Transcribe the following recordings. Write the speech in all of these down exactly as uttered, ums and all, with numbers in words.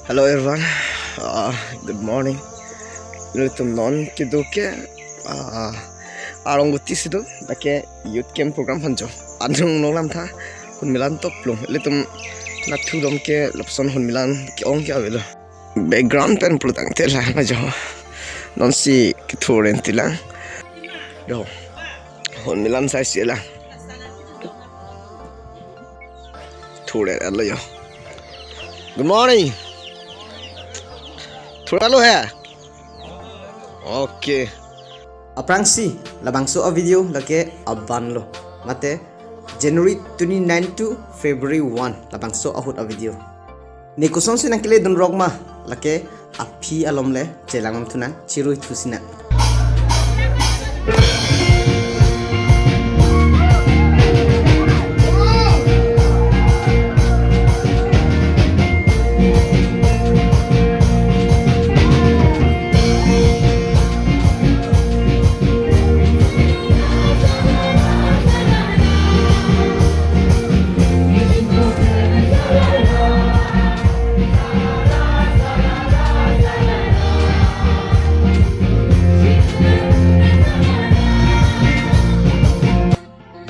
Hello everyone, uh, good morning. Nelitum non kedo ke, uh, Arlongvoti si do, lake youth camp program aphan jo. Anung nong lam tha, Hunmilan toplung. Nelitum nathu dom ke lapuson Hunmilan ke-ong ke avelo. Background pen pulo tangte la na jo. Non si kethuren tilang. Jo. Hunmilan sai si la. Thuren alo jo. Good morning. Thuren alo he. Okay. Aphrangsi labangso a-video lake aban lo. Mate January twenty-nine to February one labangso ahut a-video. Ne kosonsi nangkele dunrok ma lake aphi alom le chelang nang thunang, chirui thu sinang.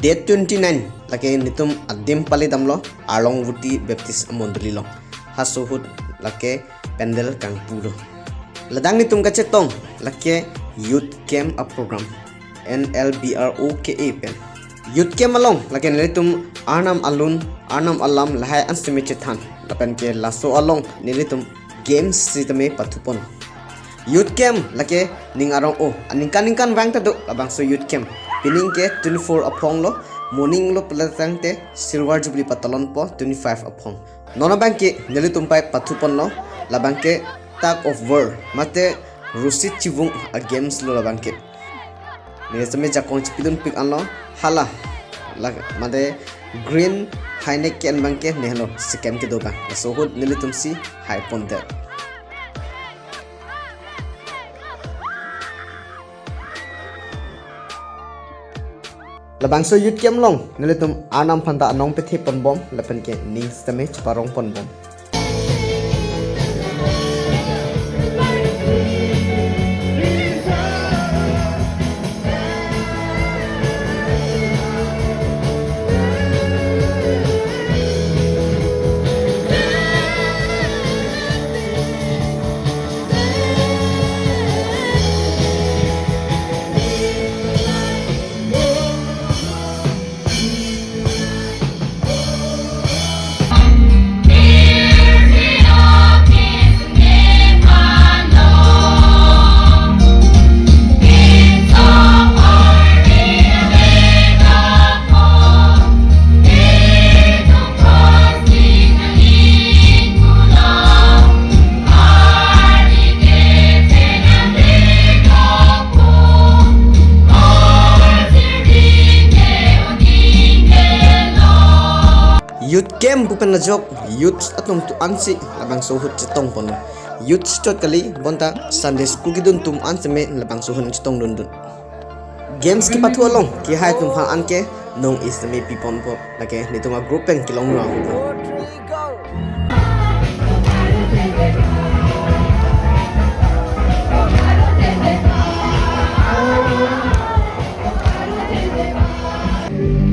Date twenty-nine lake nelitum adim pali damlo Arlongvoti Baptist Mondoli along. Haso ahut lake pandal kangpu do. Ladak nelitum kachetong lake youth camp a-program, N L B R O K A pen. Youth camp along lake nelitum Arnam alun, Arnam alam lahai an sitame chethan. Lapen ke laso along nelitum games sitame pathupon. Youth camp lake ning arong o, aningkan ningkan vang ta do labangso youth camp. Pining ke twenty-four aphong lo, morning lo pulo tangte Silver Jubilee patalonpo twenty-five aphong. Non abang ke nelitum pai pathuponlo, labang ke tug of war, mate rosi chivung a-games lo labang ke. Ne sitame jakong chipidun pik anlo, hala, la, mate green high neck ke-en abang ke ne lo second kedo abang. Laso ahut nelitum si haipon det. Labangso youth camp along nelitum Arnam aphanta anong pethe ponbom lapen ke ning sitame cheparong ponbom. Youth camp pu pen ajok youth atum tu ansi labangso ahut chetong pon. Youth chot kali bonta Sunday school kedun atum an sitame labangso ahut chetong dundun. Games kepathu along kehai atum aphan anke nong sitame piponpo, lake netum a-group pen kelong ra.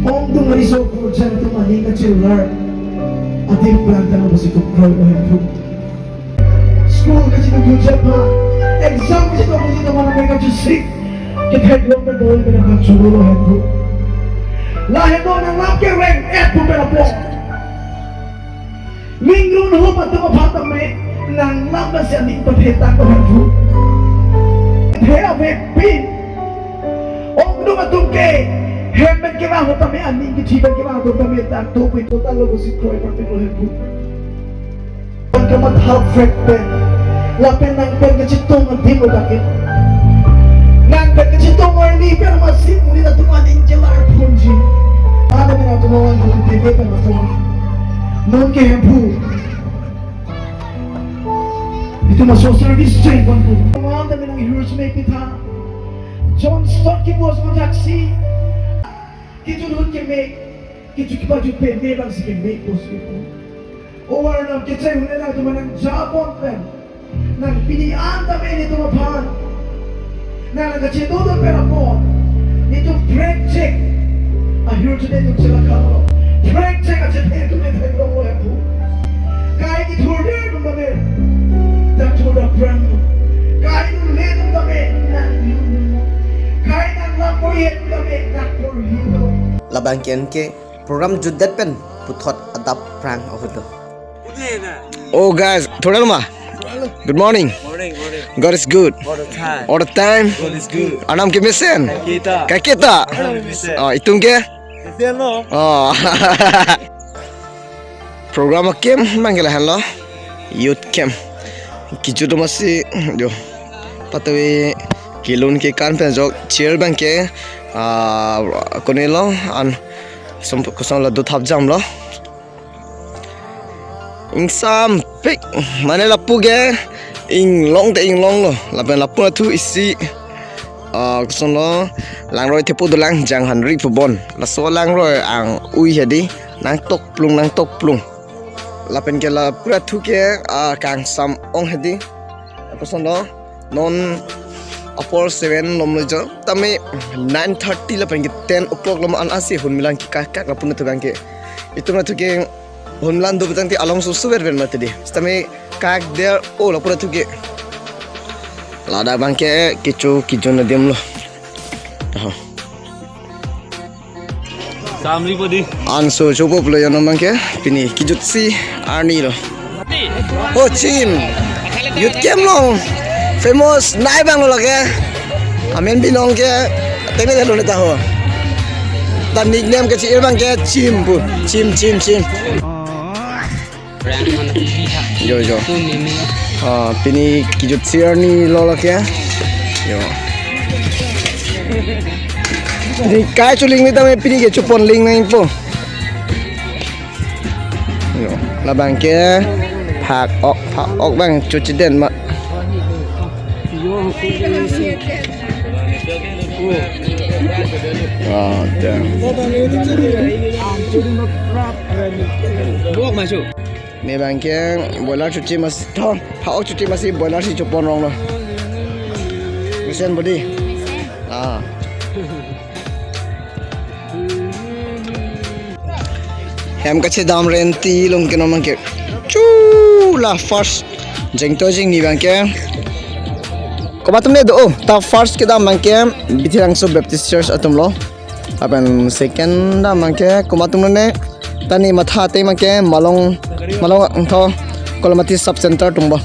Ongdung riso kurchan atum aning kachilar adim plan tang basi kukroi lo Hemphu. School kachiduk jujep ha, exam kachiduk jujep ha, mana mereka jusik. Kita hidup berdoa dengan bangsu dulu Hemphu. Lahenlo nang lap ke rank et pu pera po. Mingrun ho patum aphat tame nang lap na sianing pathe tak ko Hemphu. The ave pin. Ongdung atum ke hem pen kevang ho tame, aning kethi pen kevang ho tame, tak to pi to ta lo ko si kroi patum lo Hemphu. Bang kamathap vek pen. Lapen nang pen kachetong adim lo dak ke. Nang pen kachetong arni pen masih muli na tuman injelar ponji. Ada mina tuman hon tebe pen masih. Non ke Hemphu. Itum aso service chai ponpo. Ada mina hirus me pitha. John Stott kibos mo taksi. Kejun hon ke me. Kejun kibaju pe me bang si ke me bos ke po. O Arnam, kecheng hule nangtum nangja pon pen, nang pini an tame netum aphan nang nangkachedo do pen apot, netum prekjek ahirjume netum chelakha lo, prekjek achethe atum netheklonglo hemphu. Kai kethurdet atum tame, dak thur dak prang lo. Kai nunle atum tame, nang nunle lo. Kai nang nang porhi atum tame, nang porhi lo. Labang ke anke program jutdet pen puthot adap prang ahut lo. Oh guys, thurdet ma? Good morning. Morning, morning. God is good. All the time. All the time. God is good. Arnam kemesen. Kaiketa. Kaiketa. Arnam kemesen. Oh, itum ke? Kemesen lo. Oh. Program akemang ke lahenlo. Youth camp. Kejut amatsi jo. Patuve kelun kekan pen ajok chair abang ke, ah, konelo an som kosonlo dothap jamlo. Ingsampik, mane lapu ke inglong te inglonglo. Lapen lapu athu isi, ah, kosonlo, langroi thepo dolang janghanri pubon. Laso langroi ang ui hedi, nangtokplung, nangtokplung. Lapen ke lapu athu ke, ah, kangsam ong hedi. Kosonlo, non apor seven lomlo jo. Tame nine thirty lapen ke ten o'clock lom an asi hunmilan kekak kak lapu athu abang ke. Itum athu ke hunmilan do petang ti along susu ver ver mati di. Tame kak der o lapu athu ke. Ladak abang ke kecho kejun adim lo. Aha. Samri podi. Anso chopo plo yano abang ke pini kejutsi arni lo. Oh, chim. Youth camp along famous nai abang lo lake. Amen binong ke teme lo neta ho. Ta nickname ke chi abang ke chim pu. Chim, chim, chim. Yo, yo. Ah, pini kejutsi arni lo lake. Yo. Pini kai chuling ni tame pini ke chupon ling nangpo. Yo, labang ke phak ok, phak ok abang chuchiden ma. Ah, damn. Ne abang ke boiler chuchi amatsi tho, phak ok chuchi amatsi boiler si chupon rong lo. Mesen bodi. Ah. Hem kachedam renti longke non abang ke. Chu la first jengto jengni abang ke. Komat atum ne do, oh, ta first kedam abang ke Bithilangso Baptist Church atum lo. Lapen second dam abang ke komat atum ne, ta ne matha te abang ke Malong, Malong angtho Kolamati Sub Center atum bo.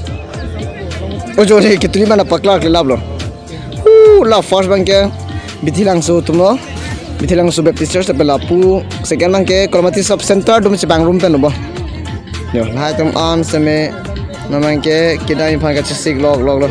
Ojo re ketuli mana paklar ke lab lo. Hu, la first abang ke Bithilangso atum lo. Bithilangso Baptist Church, lapen lapu second abang ke Kolamati Sub Center atum chepangrum pen lo bo. Yo, lahai atum an seme non abang ke kedam aphan kachesik lok lok lo.